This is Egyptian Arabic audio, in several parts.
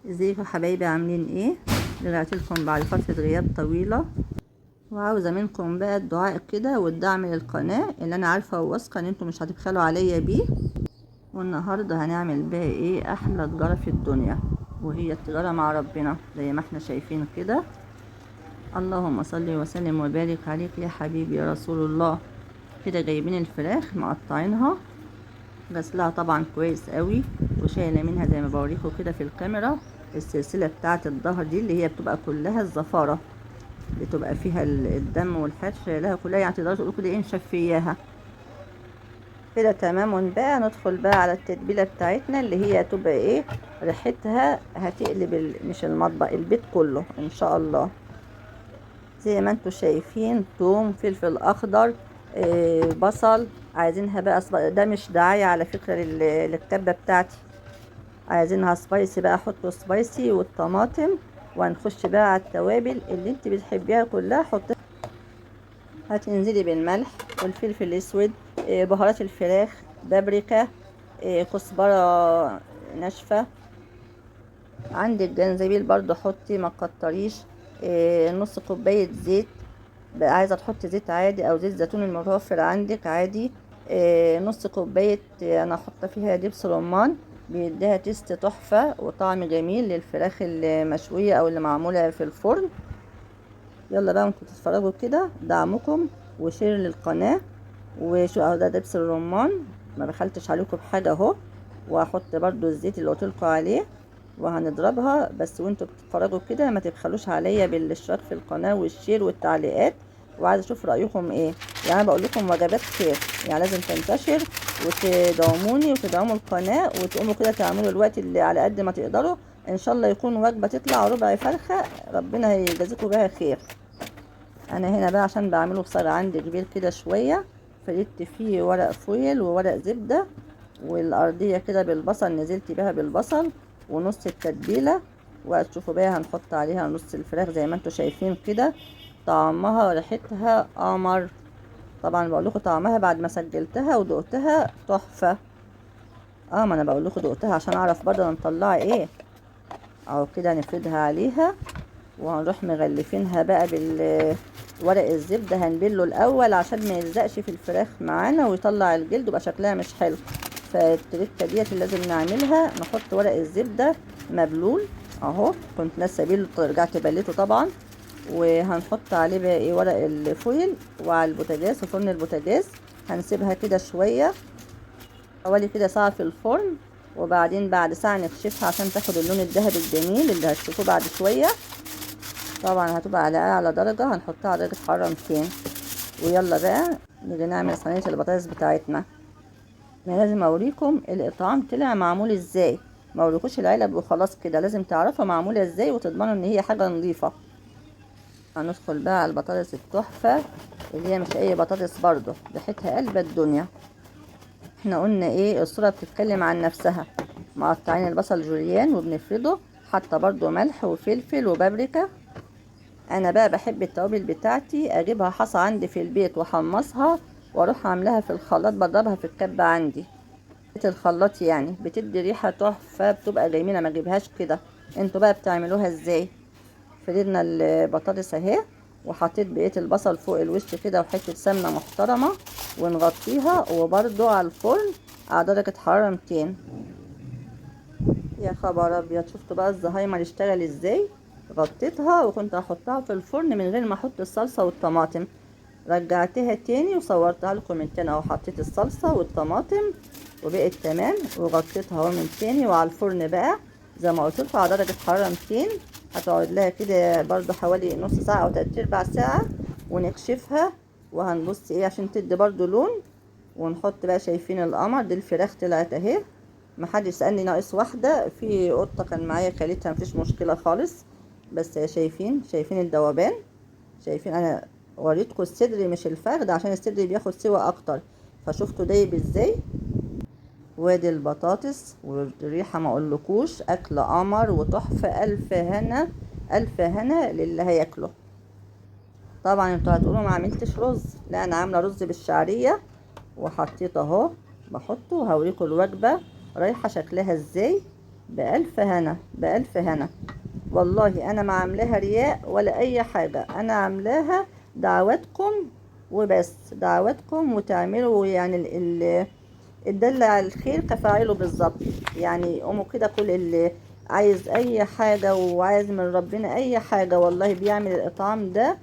ازيكم حبايبي؟ عاملين ايه؟ رجعت لكم بعد فترة غياب طويلة، وعاوزة منكم بقى الدعاء كده والدعم للقناة اللي انا عارفة وواثقة ان انتم مش هتبخلوا عليا بيه. والنهاردة هنعمل بقى ايه؟ احلى تجارة في الدنيا، وهي التجارة مع ربنا زي ما احنا شايفين كده. اللهم صل وسلم وبارك عليك يا حبيبي يا رسول الله. كده جايبين الفراخ مقطعينها، غسلها طبعا كويس قوي، وشايله منها زي ما بوريكم كده في الكاميرا السلسلة بتاعه الظهر دي اللي هي بتبقى كلها الزفاره، بتبقى فيها الدم والحاجات، شايلها كلها، يعني تقدروا تقولوا كده ايه، مشفياها كده تمام. ونبقى ندخل بقى على التتبيله بتاعتنا اللي هي تبقى ايه، ريحتها هتقلب مش المطبخ، البيت كله ان شاء الله. زي ما انتم شايفين توم، فلفل اخضر، بصل، عايزينها بقى ده مش دعاية على فكرة للكبة بتاعتي، عايزينها spicy بقى حطوا spicy، والطماطم. وهنخش بقى على التوابل اللي انت بتحبيها كلها حطي. هتنزلي بالملح والفلفل الاسود، بهارات الفراخ، بابريكا، كزبرة ناشفة، عندك جنزبيل برضو حطي ما تكتريش، نص كوباية زيت، بقى عايزة تحطي زيت عادي او زيت زيتون المتوفر عندك عادي، نص كوباية، انا حاطة فيها دبس رمان، بيديها taste تحفة وطعم جميل للفراخ المشوية او اللي معمولة في الفرن. يلا بقى وانتوا تتفرجوا كده، دعمكم و share للقناة. وشو اهو ده دبس الرمان، ما بخلتش عليكم بحاجة اهو. وهحط برضو الزيت اللي قلتلكوا عليه، وهنضربها بس وانتوا بتتفرجوا كده. ما تبخلوش عليا بالاشتراك في القناة وال share والتعليقات، وعايزه اشوف رايكم ايه. انا بقول لكم وجبات خير، لازم تنتشر وتدعموني وتدعموا القناة، وتقوموا كده تعملوا الوقت اللي على قد ما تقدروا. ان شاء الله يكون وجبة تطلع ربع فرخة، ربنا هيجازيكم بها خير. انا هنا بقى عشان بعمله بصاج عندي كبير كده شوية، فردت فيه ورق فويل وورق زبدة، والارضيه كده بالبصل، نزلت بيها بالبصل ونص التتبيله. وهتشوفوا بقى هنحط عليها نص الفراخ زي ما انتوا شايفين كده. طعمها وريحتها قمر، طبعا بقول لكم طعمها بعد ما سجلتها ودقتها تحفة. ما انا بقول لكم دقتها عشان اعرف برضه انا مطلعه ايه. اهو كده نفردها عليها، وهنروح مغلفينها بقى بالورق الزبدة، هنبله الاول عشان ما يلزقش في الفراخ معانا ويطلع الجلد ويبقى شكلها مش حلو. فالتركه ديت اللي لازم نعملها، نحط ورق الزبدة مبلول اهو، كنت لسه بيه رجعت بليته طبعا. وهنحط عليه بقى ايه، ورق الفويل، وعلى البوتاجاز وفرن البوتاجاز. هنسيبها كده شوية، حوالي كده ساعة في الفرن، وبعدين بعد ساعة نكشفها عشان تاخد اللون الذهبي الجميل اللي هتشوفوه بعد شوية. طبعا هتبقى على اعلى درجه، هنحطها على درجه حرارة 200. ويلا بقى نيجي نعمل صينية البطاطس بتاعتنا. انا لازم اوريكم الاطعام طلع معمول ازاي، ما اوريكوش العلب وخلاص كده، لازم تعرفوا معمولة ازاي وتضمنوا ان هي حاجة نظيفة. هندخل بقى على البطاطس التحفة اللي هي مش اي بطاطس برضو، ريحتها قلب الدنيا. احنا قلنا ايه، الصورة بتتكلم عن نفسها. مقطعين البصل جوليان وبنفرده، حاطه برضو ملح وفلفل وبابريكا. انا بقى بحب التوابل بتاعتي اجيبها حصى عندي في البيت واحمصها واروح عاملاها في الخلاط، بضربها في الكبه عندي الخلاط، بتدي ريحه تحفة، بتبقى جميلة. ما اجيبهاش كده، انتوا بقى بتعملوها ازاي؟ فردنا البطاطس اهي، وحطيت بقية البصل فوق الوش كده، وحتة سمنه محترمه، ونغطيها وبرده على الفرن على درجه حرارة 200. يا خبر ابيض، شفتوا بقى الزهايمر اشتغل ازاي؟ غطيتها وكنت هحطها في الفرن من غير ما احط الصلصه والطماطم، رجعتها تاني وصورتها لكم من تاني اهو. حطيت الصلصه والطماطم وبقت تمام، وغطيتها اهو من تاني. وعلى الفرن بقى زي ما قلت لكم على درجه حرارة 200، هتقعد لها كده برضو حوالي نص ساعة او تلات ارباع ساعة، ونكشفها وهنبص ايه عشان تدي برضو لون. ونحط بقى، شايفين القمر دي الفراخ طلعت اهي، محدش سألني ناقص واحدة، في قطة كان معايا كلتها مفيش مشكلة خالص. بس شايفين الذوبان، شايفين انا وريتكم الصدر مش الفخذ عشان الصدر بياخد سوا اكتر، فشفتوا دايب ازاي. وادي البطاطس والريحه ما اقولكوش، اكل قمر وتحفه، الف هنا الف هنا للي هياكله. طبعا انتوا هتقولوا ما عملتش رز، لا انا عامله رز بالشعريه وحطيت اهو، بحطه وهوريكم الوجبة رايحة شكلها ازاي. بألف هنا، بألف هنا. والله انا ما عاملاها رياء ولا اي حاجة، انا عاملاها دعواتكم وبس، دعواتكم وتعملوا يعني الدل على الخير كفاعله بالظبط. يعني قوموا كده كل اللي عايز اي حاجة وعايز من ربنا اي حاجة والله بيعمل الاطعام ده،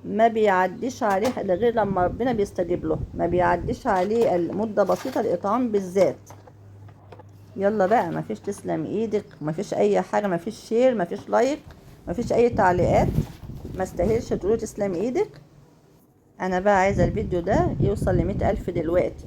ما بيعديش عليه غير لما ربنا بيستجيب له، ما بيعديش عليه المدة بسيطة الاطعام بالذات. يلا بقى، ما فيش تسلم ايدك، ما فيش اي حاجة، ما فيش share، ما فيش like، ما فيش اي تعليقات، ما استاهلش تقولوا تسلم ايدك. انا بقى عايزة الفيديو ده يوصل ل100,000 دلوقتي.